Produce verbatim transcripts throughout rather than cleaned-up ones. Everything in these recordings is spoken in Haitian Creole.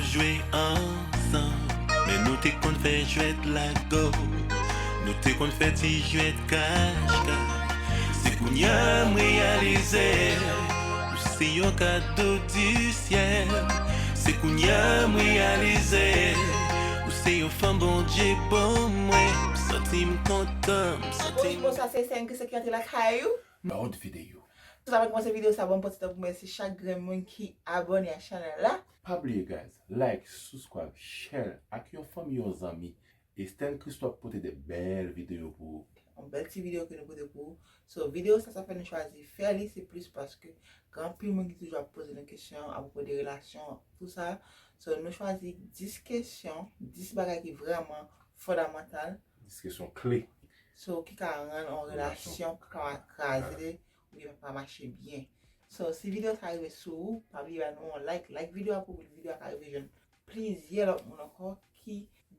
Jwe ansanm, men nou te konn fè jwèt lago. Nou te konn fè ti jwèt kach kach. Se kounye a m reyalize ou se yon kado di syèl. Se kounye a m reyalize ou se yon fanm Bondye ban mwen. M santi m kontan, m santi Bonjou, m bonswa, se Saint Christ ki antre lakay ou. Lòt videyo. Tout avan kòmanse videyo sa, bon, m pran ti tan pou mèsi chak grenn moun ki abòne a chanèl la. Pa bliye, guys, like, subscribe, share ak yon fanmi, yon zanmi. E Saint Christ ap pote de bèl videyo pou ou. Yon bèl ti videyo ke nou pote pou ou. So, videyo sa, sa fè nou chwazi fè li, se plis paske gen anpil moun ki toujou ap poze nou kesyon apwopo de relasyon, tou sa. So, nou chwazi dis kesyon, dis bagay ki vrèman fondamantal. Dis kesyon kle. So, ki ka rann yon relasyon kraze, oubyen pa mache byen. So, si videyo sa rive sou ou, pa bliye ba nou yon like. Like videyo a pou videyo a ka rive jwenn plizyè lòt moun ankò ki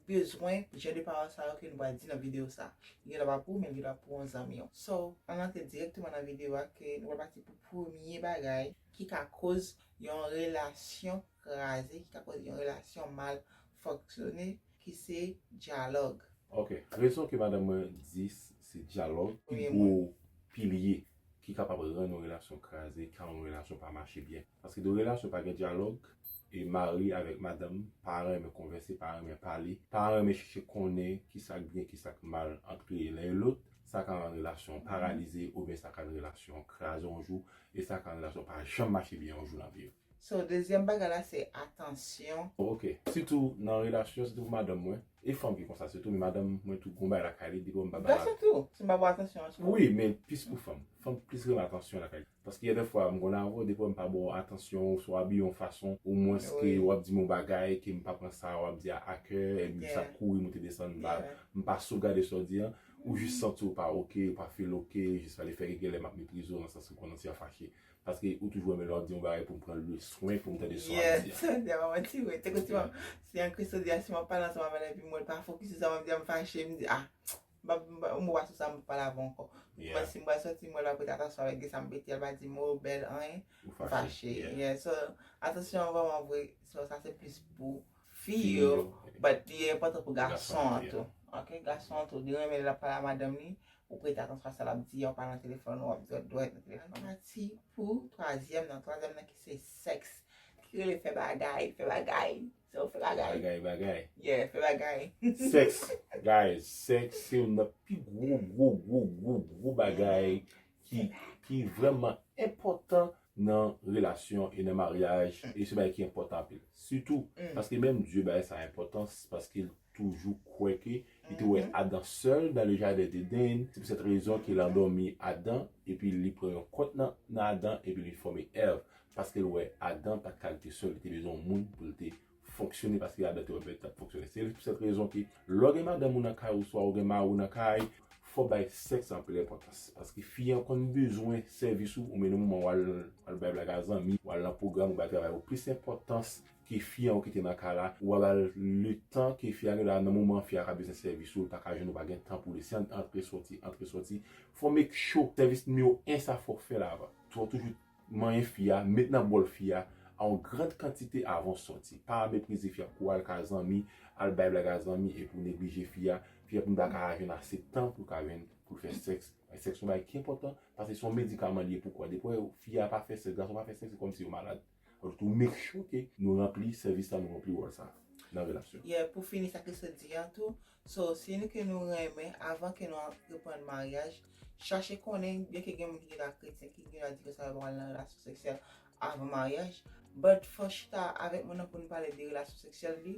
bezwen jan de pawòl sa yo ke nou pral di nan videyo sa. Li gen dwa pa pou ou, men li gen dwa pou yon zanmi w. So, ann antre dirèkteman nan videyo a ke nou pral pati pou premye bagay ki ka koz yon relasyon kraze, ki ka koz yon relasyon mal fonksyone, ki se dyalòg. Ok, rezon ke madanm mwen di s- se dyalòg ki gwo pilye ki kapab rann yon relasyon kraze, ki rann yon relasyon pa mache byen. Paske de relasyon pa gen dyalòg, e mari avèk madanm pa renmen konvèse, pa renmen pale, pa renmen chèche konnen ki sa k byen, ki sa k mal ant len e lòt, sa ka rann relasyon paralize oubyen sa ka rann relasyon kraze yon jou, e sa ka rann relasyon pa janm mache byen yon jou nan vi yo. So, dezyèm bagay la, se atansyon. Ok. Sitou nan relasyon, sitou pou madanm mwen. E fanm ki konsa sitou, men madanm mwen tou gon bagay lakay li, depi m pa ba. Gason tou, si m pa ba w atansyon an tou. Wi, men plis pou fanm. Fanm plis renmen atansyon lakay li. Paske gen de fwa, m konn avè w, depi m pa ba w atansyon, ou swa w abiye yon fason, ou mwens ke w ap di m yon bagay, ke m pa pran sa w ap di a a kè, epi sa kouri moute desann, m pa, m pa sogade sa w di an, ou jis santi w pa ok, ou pa feel ok, jis pale fè genlè m ap meprize w nan sans ou konnen si w fache. Paske ou toujou renmen lè w ap di yon bagay pou m pran le swen pou m tande sa w ap di a. Yes, sa pa manti vre. Te konn si m ap, si an Christ di a, si m ap pale ansanm avè l epi m wè l pa fokis sou sa m ap di a, m fache, m di, ah, m pa, m pa, m pa sou sa, m pa pale avè w ankò. Mwen, si m pral sòti, m wè l ap prete atansyon avèk de sa m pete, l pa di mo bèl, anyen, m fache. Yeah, so, atansyon an vrèman vre, so, sa se plis pou fi yo, but li enpòtan pou gason an tou. Ok, gason an tou, li renmen lè l ap pale a madanm li, ou prete atansyon a sa l ap di a, ou pale nan telefòn, ou ap di dwèt nan telefòn. Ann pati pou twazyèm nan, twazyèm nan ki se sèks. Ki rele fè bagay, fè bagay. So, fè bagay. Bagay, bagay. Yeah, fè bagay. Sèks, guys, sèks se youn nan pi gwo, gwo, gwo, gwo, gwo bagay ki, ki vrèman enpòtan nan relasyon e nan maryaj, e se bagay ki enpòtan anpil. Sitou, paske menm Dye bay sa enpòtans, paske l toujou kwè ke li te wè Adan sèl dans le jardin d'Éden. Se pou sèt rezon ke l andòmi Adan, epi li pran yon kont nan, nan Adan, epi li fòme Èv. Paske l wè Adan pa t ka rete sèl, li te bezwen yon moun pou l te fonksyone, paske Adan te wè bèt t ap fonksyone. Se pou sèt rezon ke lè w gen madanm ou nan kay ou, swa w gen mari w nan kay, fò w bay sèks anpil enpòtans. Paske fi an konn bezwen sèvis ou, ou menm nan moman w al, w al bay blag a zanmi, w al nan pwogram, ou bay travay ou plis enpòtans ke fi an ou kite nan kay la, ou pa ba l letan ke fi a gen la, nan moman fi a ka bezwen sèvis ou, li pa ka jwenn ou, pa gen tan pou li. Se antre sòti, antre sòti. Fò w make sure sèvis nimewo en sa fò w fè l avan. Fò w toujou manyen fi a, met nan bòl fi a, an yon gran kantite avan w sòti. Pa meprize fi a, kou w al ka zanmi, al bay blag a zanmi, epi w neglije fi a, fi a pou n pa ka jwenn ase tan pou l ka jwenn, pou l fè sèks. Sèks se yon bagay ki enpòtan, paske se yon medikaman li ye pou kò a. Depi w wè fi a pa fè sèks, gason pa fè sèks, se kòmsi yo malad. Donk, tou make sure ke nou ranpli sèvis la, nou ranpli wòl sa nan relasyon. Yeah, pou fini sa ke sot di an tou. So, si nou ke nou renmen, avan ke nou antreprann maryaj, chache konnen, byenke gen moun ki gentan kretyen, ki gentan di ke sa yo pa pral nan relasyon seksyèl avan maryaj, but fò chita avèk moun nan pou nou pale de relasyon seksyèl li,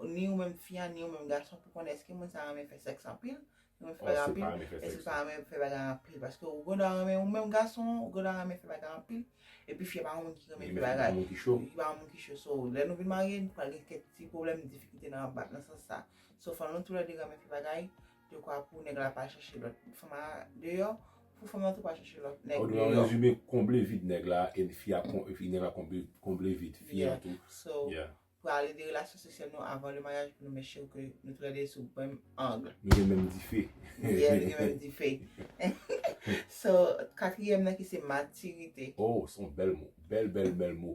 ni ou menm fi a, ni ou menm gason, pou konnen èske moun sa renmen fè sèks anpil, Ou renmen fè bagay anpil, èske w pa renmen fè bagay anpil? Paske ou gendwa renmen, ou menm gason, ou gendwa renmen fè bagay anpil, epi fi a pa yon moun ki renmen fè bagay. Li pa yon moun ki cho. Li pa yon moun ki cho. So, lè nou vin marye, nou pral gen kèk ti pwoblèm, difikilte nan, nan sans sa. So, fò nou toulède renmen fè bagay, dekwa pou nèg la pa al chache lòt fanm a deyò, pou fanm nan tou pa al chache lòt nèg deyò. An rezime, konble vid nèg la, e fi a, nèg la konble, konble vid fi an tou. So, prale de relasyon seksyèl nou avan le maryaj pou nou make sure ke nou toulède sou menm ang. Nou gen menm dife. Yeah, nou gen menm dife. So, katriyèm nan ki se matirite. Oh, se yon bèl mo. Bèl, bèl, bèl mo.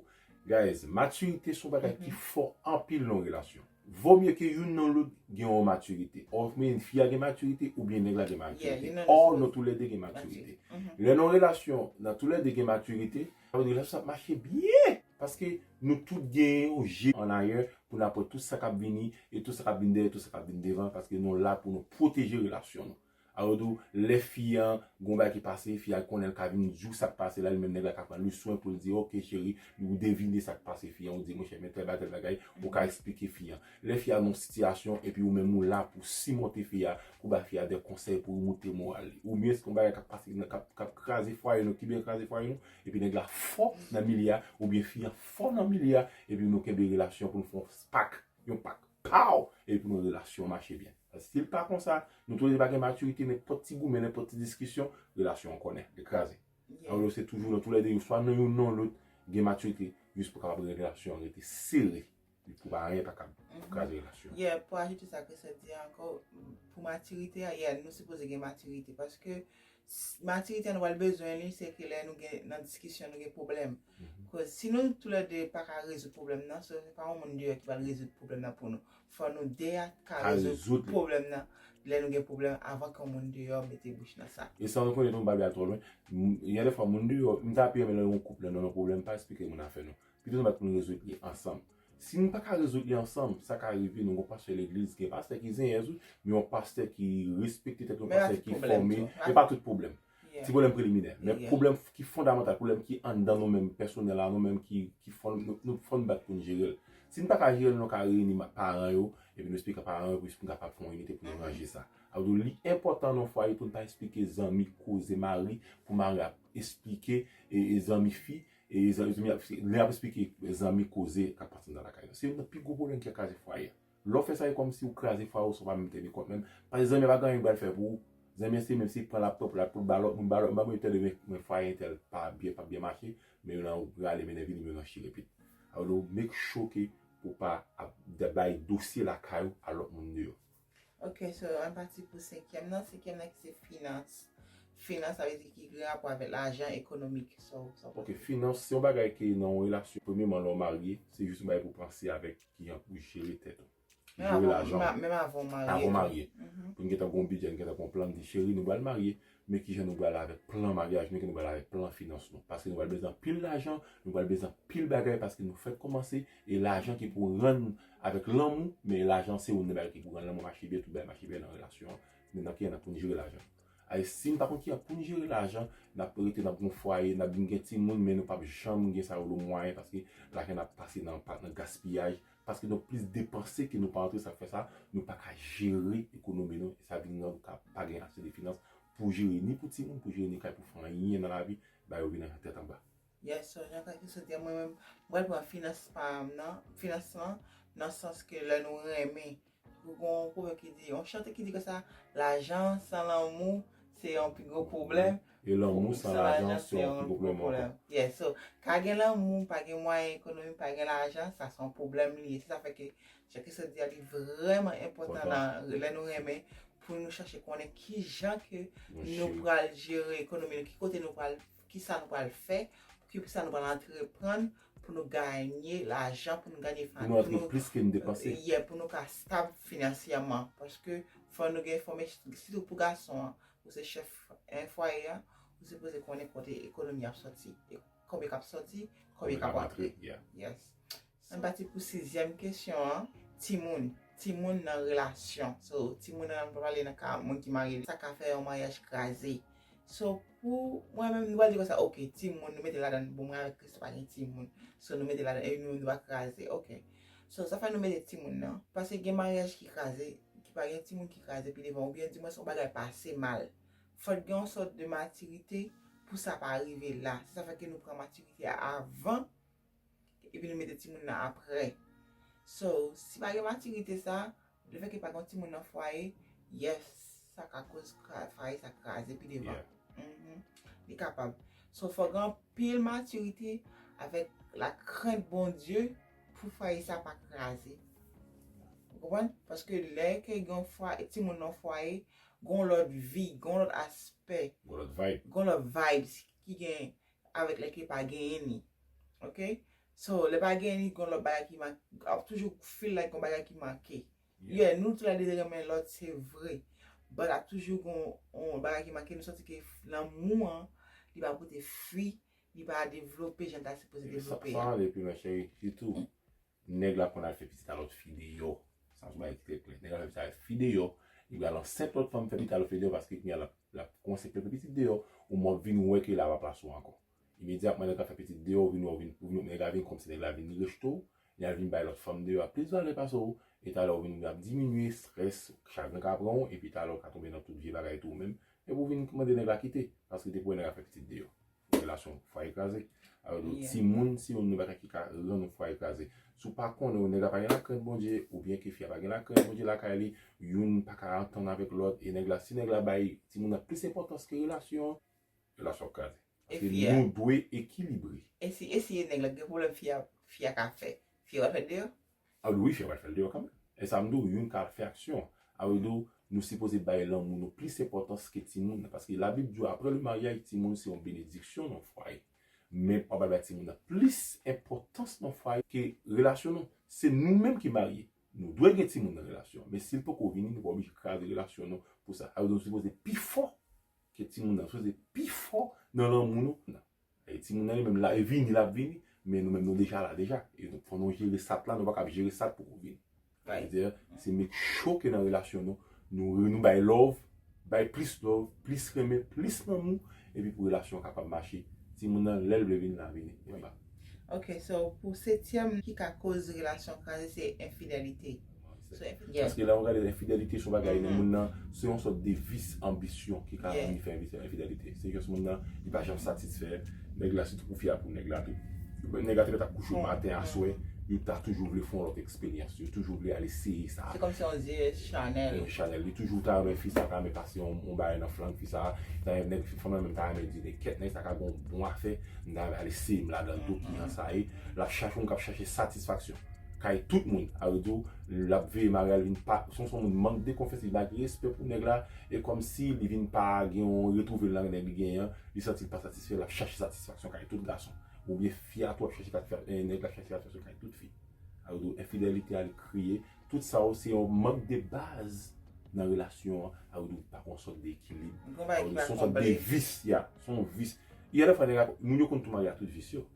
Guys, matirite se yon bagay ki fò anpil nan relasyon. Vo mye ke youn nan lòt gen yon matirite. Oubyen fi a gen matirite, oubyen nèg la gen matirite. Or, nou toulède gen matirite. Lè nan relasyon, nan toulède gen matirite, sa vle di relasyon ap mache byen. Paske nou tout gen yon je annayè pou n ap wè tout sa k ap vini, e tout sa k ap vin dèyè, tout sa k ap vin devan, paske nou la pou nou pwoteje relasyon nou. Alò, lè fi an, gon bagay ki pase, fi a konnen l ka vin di w sa k pase la, li menm nèg la ka pran li swen pou l di, "Ok, cheri, ou devine sa k pase fi an, ou di, monchè, men tèl bagay, tèl bagay," ou ka eksplike fi an. Lè fi a nan yon sitiyasyon, epi ou menm ou la pou simonte fi a, pou ba fi a de konsèy pou remonte moral li. Oubyen se yon bagay k ap pase, k ap, k ap kraze fwaye nou, ki byen kraze fwaye nou, epi nèg la fò nan milye a, oubyen fi an fò nan milye a, epi nou kenbe relasyon pou nou fè yon spak, yon pak, pow! Epi nou relasyon mache byen. Si l pa konsa, nou toulède pa gen matirite, nenpòt ti goumen, nenpòt ti diskisyon, relasyon an konnen, li kraze. Alò, se toujou nan toulède yo, swa nan youn nan lòt, gen matirite, jis pou kapab relasyon an rete sere, pou pa anyen pa kab kraze relasyon. Yeah, pou ajoute sa ke sè di ankò, pou matirite a, yeah, nou sipoze gen matirite, paske matirite a nou pral bezwen li, se ke lè nou gen nan diskisyon, nou gen pwoblèm. Koz si nou toulède pa ka rezoud pwoblèm nan, se pa yon moun deyò ki pral rezoud pwoblèm nan pou nou. Fò nou de a ka rezoud pwoblèm nan lè nou gen pwoblèm avan ke yon moun deyò mete bouch nan sa. E san rekonèt yon bagay twò lwen. Gen de fwa moun deyò, m ta pi renmen lè yon koup nan yon pwoblèm, pa eksplike moun afè nou. Pito nou bat pou nou rezoud li ansanm. Si nou pa ka rezoud li ansanm, sa ka rive nou gon pastè legliz, gen pastè ki zenyèz wi, men yon pastè ki respekte tèt li, yon pastè ki fòme, e pa tout pwoblèm. Ti pwoblèm preliminè. Men pwoblèm ki fondamantal, pwoblèm ki anndan nou menm, pèsonèl la, nou menm ki, ki fò nou, nou fò nou bat pou nou jere l. Si nou pa ka jere l, nou ka reyini paran yo, epi nou eksplike paran yo, pou nou kapab fè yon inite pou nou ranje sa. Alò, li enpòtan nan fwaye pou nou pa eksplike zanmi koze mari, pou mari ap eksplike e, e zanmi fi, e zanmi, lè ap eksplike zanmi koze k ap pase anndan lakay nou. Se youn nan pi gwo pwoblèm ki kraze fwaye. Lè w fè sa, e kòmsi w kraze fwaye w san w pa menm teni kont menm. Paske zanmi an pa gen anyen l pral fè pou ou. Zanmi an se menm si pran laptòp la pou l ba lòt moun, ba lòt moun, ba mwen entèl, men fwaye entèl pa byen, p ap byen mache, men yo nan rale mennen vini, men yo nan chire pit. Alò, make sure ke ou pa ap bay dosye lakay ou a lòt moun deyò. Ok, so, ann pati pou senkyèm nan. Senkyèm nan ki se finans. Finans, sa vle di ki gen rapò avèk lajan, ekonomik. So, so, ok, finans, se yon bagay ki nan yon relasyon, premyèman, lè w marye, se jis yon bagay pou w panse avèk kijan pou w jere tèt ou. Jere lajan w. Menm avan w marye. Avan w marye. Pou n gentan gen yon bidjè, n gentan gen yon plan, n di, cheri, nou pral marye, men kijan nou pral avèk plan maryaj nou, kijan nou pral avèk plan finans nou. Paske nou pral bezwen anpil lajan, nou pral bezwen anpil bagay, paske nou fèk kòmanse, e lajan ki pou rann avèk lanmou, men lajan se youn nan bagay ki pou rann lanmou mache byen, tout bagay mache byen nan relasyon an, men nan kijan n ap pou n jere lajan. Ay, si n pa konn kijan pou n jere lajan, n ap rete, n ap gen yon fwaye, n ap vin gen timoun, men nou p ap janm gen sa yo rele mwayen, paske lajan n ap pase nan, nan gaspiyaj, paske nou plis depanse ke nou pa antre, sa k fè sa, nou pa ka jere ekonomi nou, e sa vin rann nou ka pa gen ase de finans pou jere ni pou timoun, pou jere ni kay, pou fè anyen nan lavi, bagay yo vin nan tèt anba. Yes, so, jan Kaki sot di a, mwen menm, mwen pral pran finans pa m nan, finans lan, nan sans ke lè nou renmen, ou gon yon pwovèb ki di, yon chante ki di konsa, lajan san lanmou, se yon pi gwo pwoblèm. E lanmou san lajan, se yon pi gwo pwoblèm ankò. Yes, so, ka gen lanmou, pa gen mwayen ekonomi, pa gen lajan, sa se yon pwoblèm li ye. Se sa fè ke, jan Kaki sot di a, li vrèman enpòtan nan, lè nou renmen, pou nou chache konnen kijan ke nou pral jere ekonomi nou, ki kote nou pral, kisa nou pral fè, kisa nou pral antreprann pou nou ganye lajan, pou nou ganye fanmi, pou nou antre plis ke nou depanse. Yeah, pou nou ka stab finansyèman. Paske fò nou gen, fò, sitou pou gason an, ou se chèf, en, fwaye a, ou sipoze konnen kote ekonomi ap sòti, e konbyen k ap sòti, konbyen k ap antre. Yes. Ann pati pou sizyèm kesyon an, timoun. Timoun nan relasyon. So, timoun nan, nou pale nan ka moun ki marye, sa ka fè yon maryaj kraze. So, pou mwen menm, nou pral di konsa, ok, timoun, nou mete ladan, bon, mwen avèk Christo pa gen timoun. So, nou mete ladan, e nou, nou pa kraze, ok. So, sa fè nou mete timoun nan. Paske gen maryaj ki kraze, ki pa gen timoun ki kraze pi devan, oubyen di mwen se yon bagay pase mal. Fòk gen yon sòt de matirite pou sa pa rive la. Se sa fè ke nou pran matirite a avan, epi nou mete timoun nan aprè. So, si pa gen matirite sa, lefètke pa gen timoun nan fwaye, yes, sa ka koz fwaye sa kraze pi devan. Li kapab. So, fò gen anpil matirite avèk lakrent Bondye pou fwaye sa pa kraze. Ou konprann? Paske lè ke gen fwaye, timoun nan fwaye, gon lòt vi, gon lòt aspè. Gon lòt vibes. Gon lòt vibes ki gen avèk lè ke pa genyen li. Ok? So, lè pa gen li, gon lòt bagay ki manke. Ap toujou feel like gon bagay ki manke. Yeah, nou tou lè de renmen lòt, se vre. But ap toujou gon, gon bagay ki manke, nou santi ke lanmou an, li pa pote fwi, li pa devlope jan l ta sipoze devlope a. Sa ale pi lwen, cheri, sitou nèg la konn al fè pitit a lòt fi deyò. Sa se yon bagay ki trè klè. Nèg la fè pitit a fi deyò, li pral ansent lòt fanm, fè pitit a lòt fi deyò, paske kounye a l ap, l ap kòmanse fè pitit deyò, ou mò vin wè ke la pa plas ou ankò. Imedyatman nèg la fè pitit deyò, ou vin wè, ou vin, ou vin, nèg la vin kòmsi nèg la vin rejte w, li al vin bay lòt fanm deyò a plis valè pase w, e talè ou vin ap diminye, estrès, chagren ka pran w, epi talè ou ka tonbe nan tout vye bagay tou ou menm, epi ou vin mande nèg la kite, paske te pou wè nèg la fè pitit deyò. Relasyon fwaye kraze. Alò, timoun, se youn nan bagay ki ka rann yon fwaye kraze. Si w pa konnen, nèg la pa gen lakrent Bondye, oubyen ke fi a pa gen lakrent Bondye lakay li, youn pa ka antann avèk lòt, e nèg la, si nèg la bay timoun nan plis enpòtans ke relasyon an, relasyon ap kraze. Paske nou dwe ekilibre. E si, e si e nèg la ki gen pwoblèm fi a, fi a ka fè? Fi a pral fè l deyò? A wi, fi a pral fè l deyò kanmenm. E sa m di w, youn ka fè aksyon. A wi, di w, nou sipoze bay lanmou nou plis enpòtans ke timoun nan. Paske Labib di w, apre le maryaj, timoun se yon benediksyon nan fwaye. Men pa bay timoun nan plis enpòtans nan fwaye ke relasyon nou. Se nou menm ki marye. Nou dwe gen timoun nan relasyon an. Men si l poko vini, nou pa oblije kraze relasyon nou pou sa. A wi, di w, nou sipoze pi fò ke timoun nan. Sipoze pi fò nan lanmou nou. E timoun nan li menm, la, e vini, l ap vini, men nou menm, nou deja la deja. E nou, fò nou jere sa t la, nou pa kab jere sa t poko vini. Sa vle di, se make sure ke nan relasyon nou, nou, nou bay love, bay plis love, plis renmen, plis lanmou, epi pou relasyon an kapab mache. Timoun nan, lè l vle vini, l a vini. Epi ba. Ok, so pou setyèm ki ka koz relasyon kraze, se enfidelite. So, enfi- Yes. Paske lè w gade enfidelite, se yon bagay nan moun nan, se yon sòt de vis, anbisyon ki ka vin fè enfi-, enfidelite. Se jis moun nan, li pa janm satisfè nèg la, sitou pou fi a, pou nèg la tou. Nèg la te mèt ap kouche maten, aswè, yo ta toujou vle fè yon lòt eksperyans, yo toujou vle al eseye sa. Se kòmsi yon zye chanèl. Yon chanèl. Li toujou ta renmen fi sa, ta renmen pase yon, yon bagay nan flank fi sa, ta renmen nèg, fanm nan menm ta renmen di, kèt, nèg sa ka gon bon afè, m ta renmen al eseye m ladan l, tou ki jan sa ye. L ap chache yon moun k ap chache satisfaksyon kay tout moun. A vle di w, l ap veye mari a, l vin pa, se yon, se yon moun mank de konfyans, li manke respè pou nèg la, e kòmsi li vin pa gen yon retwouve l nan nèg li genyen an, li santi l pa satisfè, l ap chache satisfaksyon kay tout gason. Oubyen fi a tou ap chache satisfè-, eh, nèg la ap chache satisfaksyon kay tout fi. A vle di w, enfidelite a, li kreye. Tout sa yo, se yon mank de baz nan relasyon an. A vle di w, pa gen yon sòt de ekilib. A vle di w, se yon sòt de vis, ya. Se yon vis. Yè lè fwa nèg la, moun yo konn tou marye a tout vis yo.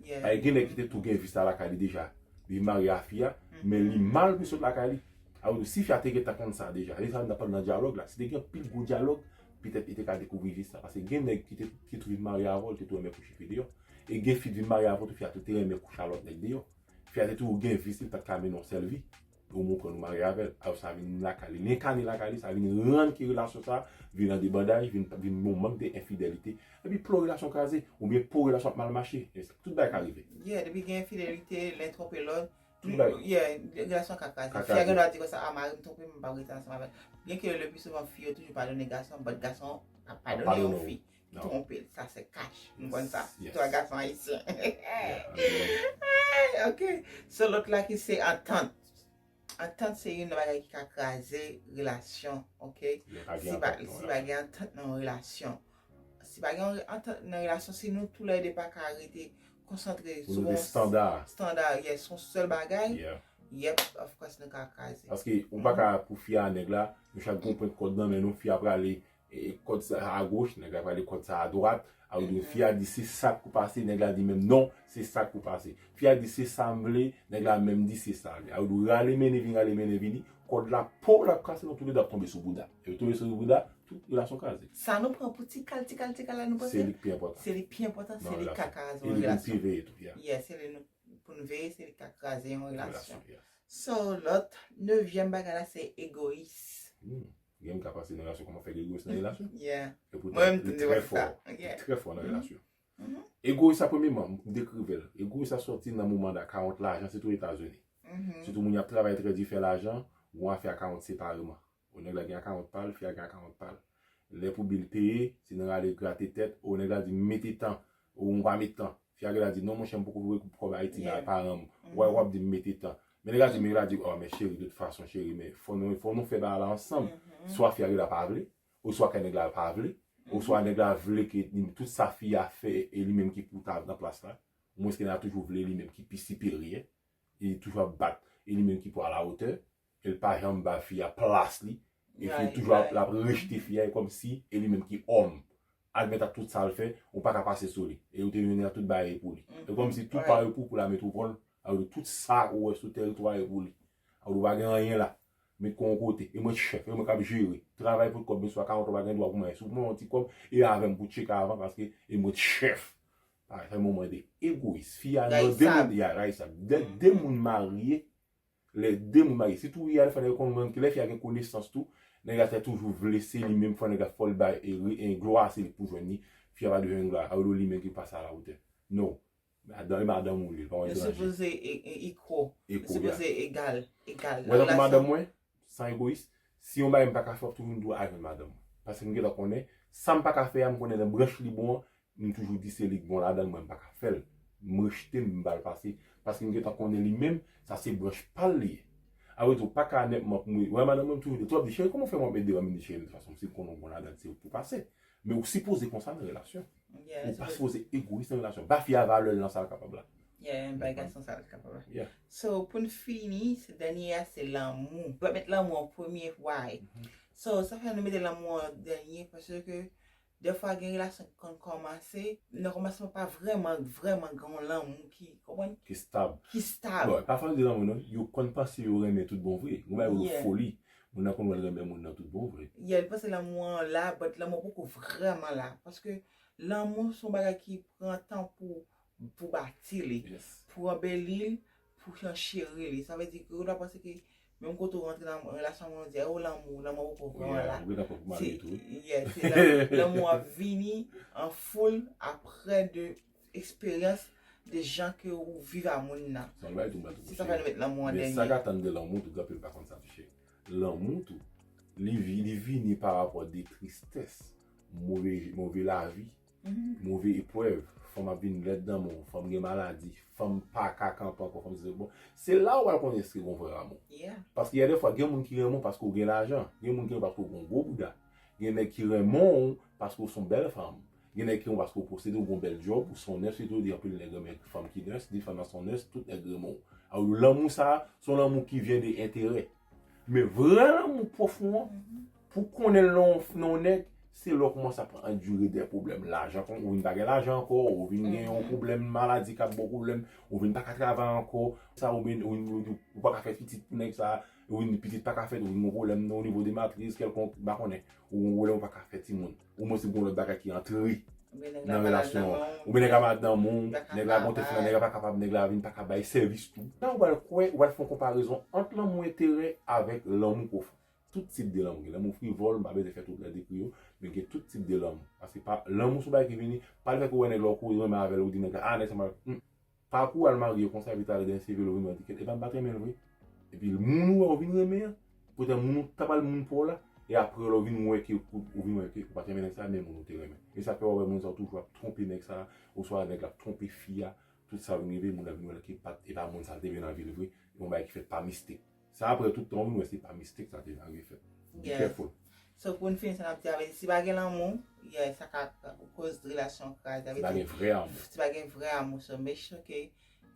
Paske gen nèg ki te tou gen vis la lakay li deja. Li marye a fi a, men li mal pou sot lakay li. A vle di w, si fi a te gentan konn sa deja, li sa n ap pale nan dyalòg la. Si te gen anpil gwo dyalòg, petèt li te ka dekouvri vis la. Paske gen nèg ki te, ki tou vin marye avè w, li te tou renmen kouche fi deyò. E gen fi vin marye avè w, tou fi a tou te renmen kouche a lòt nèg deyò. Fi a te tou gen vis, li pa t ka mennen yon sèl vi. Ou konprann, ou marye avè l. Alò sa vin lakay li, li enkane lakay li, sa vin rann ke relasyon sa vin an debandaj, vin, vin yon mank de enfidelite. Epi plo relasyon kraze, oubyen po relasyon ap mal mache. E sa, tout bagay ka rive. Yeah, depi gen enfidelite, len twonpe lòt, tout bagay. Yeah, relasyon ka kraze. Fi a gen dwa di konsa, a, mari m twonpe m, m p ap rete ansanm avè l. Byenke le pi souvan fi yo toujou padone gason, but gason ap padone yon fi ki twonpe l. Sa se kach. M konn sa. Tout gason ayisyen. Ok. So lòt la ki se antant. Antant se youn nan bagay ki ka kraze relasyon, ok? Si pa, si pa gen antant nan yon relasyon. Si pa gen antant nan relasyon, si nou tou lè de pa ka rete konsantre sou yon estanda, yes, yon sèl bagay, yep, of course, nou ka kraze. Paske ou pa ka pou fi a nèg la, nou chak gon pwent kòd nan men nou, fi a prale e, kòd sa a goch, nèg la prale kòd sa a dwat. A vle di fi a di se sa k pou pase, nèg la di menm non, se sa k pou pase. Fi a di se sa m vle, nèg la menm di se sa l vle. A vle di rale mennen vini, rale mennen vini, kòd la po l ap kase, nou toulède ap tonbe sou bouda. E tonbe sou bouda, tout relasyon kraze. Sa nou pran pou ti kal, ti kal, ti kal la nou panse se li k pi enpòtan. Se li k pi enpòtan, se li k ka kraze yon relasyon. E li pou n pi veye tou, yeah. Yeah, se li nou, pou n veye, se li k ka kraze yon relasyon. So, lòt, nevyèm bagay la, se egoyis. Gen moun ka panse nan relasyon kòman fè gen egoyis nan relasyon. Yeah. Epoutan, li trè fò. Li trè fò nan relasyon. Egoyis la, premyèman, m dekrive l. Egoyis la sòti nan moman de akawont lajan, sitou Etazini. Sitou moun y ap travay trè di fè lajan, gon afè akawont separeman. Ou nèg la gen akawont pa l, fi a gen akawont pa l. Lè pou bil peye, se nan rale grate tèt, ou nèg la di m mete tan, ou m pa met tan. Fi a gen dwa di, non, monchè, m poko rekou kòb Ayiti bay paran m. Ou wè, w ap di m mete tan. Men nèg la di, men nèg la di, oh, men cheri, de tout fason, cheri, men fò nou, fò nou fè bagay la ansanm. Swa fi a gen dwa pa vle, oswa ke nèg la pa vle, oswa nèg la vle ke li, tout sa fi a fè, e li menm ki pou ta nan plas la. Mwens ke n a toujou vle li menm ki pi siperyè, e li toujou ap bat, e li menm ki pou a la wotè, e l pa janm ba fi a plas li, e fi toujou ap, l ap rejte fi a, e kòmsi e li menm ki òm. Admèt ak tout sa l fè, ou pa ka pase sou li. E ou te mennen tout bagay pou li. E kòmsi tout pa yo pou, pou la metwopòl, alò tout sa ou wè sou tèritwa yo pou li. Alò ou pa gen anyen la. Met kò yon kote, e mwen t chèf, e mwen k ap jere. Travay pou kòb, mesye a ka yon kòb, pa gen dwa pou mwen. Si w pran yon ti kòb, e avè m pou tcheke avan, paske e mwen t chèf. Bagay sa, yon moman de egoyis. Fi a, lè de moun, ya, rayisab. Lè de moun marye, lè de moun marye, sitou, ya, fò nèg konn, lè fi a gen konesans tou, nèg la te toujou vle se li menm, fò nèg la fò l bay, e, e, glwa se li pou jwenn li. Fi a pa dwe jwenn glwa, a yo li menm ki pase a la wotè. No. Madanm, e madanm ou li, li pa yon etranje. Yo sipoze e, e, ikwo. Yo sipoze egal, egal. Mwen tankou madanm mwen, san egoyis, si yon bagay m pa ka fè, w ap toujou gen dwa al jwenn madanm mwen. Paske m gentan konnen, sa m pa ka fè a, m konnen nan branch li bon an, m toujou di se li k bon ladan l, mwen m pa ka fè l. M rejte l, m ba l pase. Paske m gentan konnen li menm, sa se branch pa l li ye. Apre tou, pa ka nèt m ap mouri. Wè madanm mwen, m toujou di, tou ap di, cheri, kòman w fè m ap ede w, m di, cheri, de tout fason, si m konnen w bon ladan l, se ou k pou pase. Men ou sipoze konsa nan relasyon. Ou pa sipoze egoyis nan relasyon. Ba fi a valè l nan sa l kapab la. Yeah, bay gason sa l kapab la. So, pou n fini, se dènye a, se lanmou. Ou pa met lanmou an premye, why? So, sa fè nou mete lanmou an dènye, paske dèfwa gen relasyon ki konn kòmanse, nan kòmansman pa vrèman, vrèman gen yon lanmou ki, konprann? Ki stab. Ki stab. Bon, pa fò di lanmou non, yo konn panse yo renmen tout bon vre. Yon bagay yo foli. Moun nan konn wè l renmen moun nan tout bon vre. Yeah, li panse lanmou an la, but lanmou an poko vrèman la. Paske lanmou se yon bagay ki pran tan pou, pou bati li, pou anbeli l, pou chan cheri li. Sa vle di ke ou ta panse ke menm kote ou rantre nan yon relasyon, moun di, oh, lanmou, lanmou an poko vrèman la. Ou gentan poko marye tou. Yeah, se lanmou, lanmou ap vini an foul apre de eksperyans de jan ke ou viv a moun nan. Se yon bagay tou, mwen tou, se sa fè nou met lanmou an dènye. Men sa k atann de lanmou tou, gen anpil pa konn sa, touche. Lanmou tou, li vi-, li vini pa rapò de tristès, move, move lavi, move eprèv, fanm ap vin lèd nan men w, fanm gen maladi, fanm pa ka kanpe ankò, fanm se bon. Se la ou pral konnen èske gon vrè lanmou. Paske y a de fwa, gen moun ki renmen w paske w gen lajan, gen moun ki renmen w paske w gen yon gwo bouda, gen nèg ki renmen w paske w se yon bèl fanm, gen nèg ki renmen w paske w posede, w gen yon bèl djòb, ou se yon nèg, sitou di anpil nèg renmen fanm ki nèg, di fanm nan se yon nèg, tout nèg renmen w. Alò, lanmou sa a, se yon lanmou ki vyen de enterè. Men vrè lanmou pwofon an, pou konnen l nan yon, nan yon nèg, se lè w kòmanse ap andire de pwoblèm. Lajan, kon, ou vin pa gen lajan ankò, ou vin gen yon pwoblèm maladi k ap ba w pwoblèm, ou vin pa ka travay ankò, sa ou vin, ou, ou, ou pa ka fè pitit pou nèg sa, ou vin pitit pa ka fèt, ou vin gen pwoblèm nan o nivo de matris kèlkonk, m pa konnen, ou gen pwoblèm ou pa ka fè timoun. Ou mwen si gen lòt bagay ki antre nan relasyon an. Oubyen nèg la malad nan men w, nèg la gon tèt fè, nèg la pa kapab, nèg la vin pa ka bay sèvis tou. La ou pral kwè, ou pral fè yon konparezon ant lanmou enterè avèk lanmou pwofon. Tout tip de lanmou. Gen lanmou frivòl, m pa bezwen fè tout lè dekri yo, men gen tout tip de lanmou. Paske pa, lanmou se yon bagay ki vini, pa lè ke ou wè nèg la ou kouri renmen avè l, ou di nèg la, ah, nèg sa mal. Hmm. Pa pou al marye konsa, epi talè demen se vle ou vin wè di kèt, epa m pa t renmen l vre. Epi moun ou wè ou vin renmen an, poutèt moun ou ta pral moun pa w la, e apre lè ou vin wè ke ou, ou vin wè ke ou pa t renmen nèg sa, men moun ou te renmen. E sa fè w wè moun sa toujou ap twonpe nèg sa, oswa nèg la ap twonpe fi a, tout sa vin rive, moun nan vin wè ke pa t, e pa moun sa l te vle nan vi l vre, e yon bagay ki fèt pa mistik. Sa apre tout tan, ou vin wè se pa mistik sa te arive fèt. Be careful. So, pou n fini sa n ap di a, si pa gen lanmou, yeah, sa ka koz relasyon kraze. Si pa gen vrè amou. Si pa gen vrè amou, so make sure ke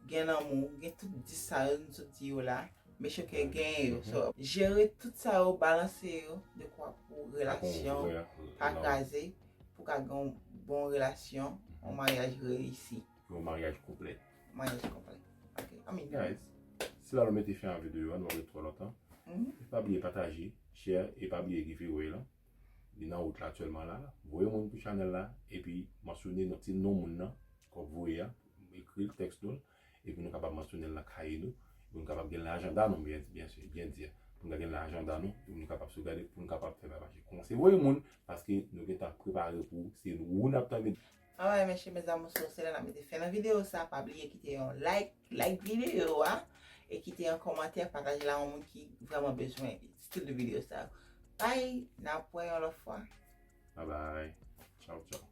gen lanmou, gen tout dis sa yo nou sot di yo la, make sure ke gen yo. So, jere tout sa yo, balanse yo, dekwa pou relasyon pa kraze, pou ka gen yon bon relasyon, yon maryaj reyisi. Pou yon maryaj konplè. Maryaj konplè. Ok, I mean. Guys, se la nou mete fen a videyo a, nou pa ret twò lontan. E pa bliye pataje, share, e pa bliye giveaway lan. Li nan wout la aktyèlman la. Voye moun pou chanèl la, epi mansyone non, ti non moun nan, k w ap voye a, ekri l, tèks nou l, epi nou kapab mansyone l nan kaye nou, epi nou kapab gen l nan ajanda nou, byen, byen, byen di a. Pou nou ka gen l nan ajanda nou, epi nou kapab sou gade, pou nou kapab fè bagay mache. Kòmanse voye moun, paske nou gentan prepare pou, se nou n ap tann. Alright, mesye, mes amours, so, se la n ap mete fen nan videyo sa. Pa bliye kite yon like, like videyo a, e kite yon kòmantè, pataje l a yon moun ki vrèman bezwen stil de videyo sa. Bye, n ap wè yon lòt fwa. Bye bye. Ciao, ciao.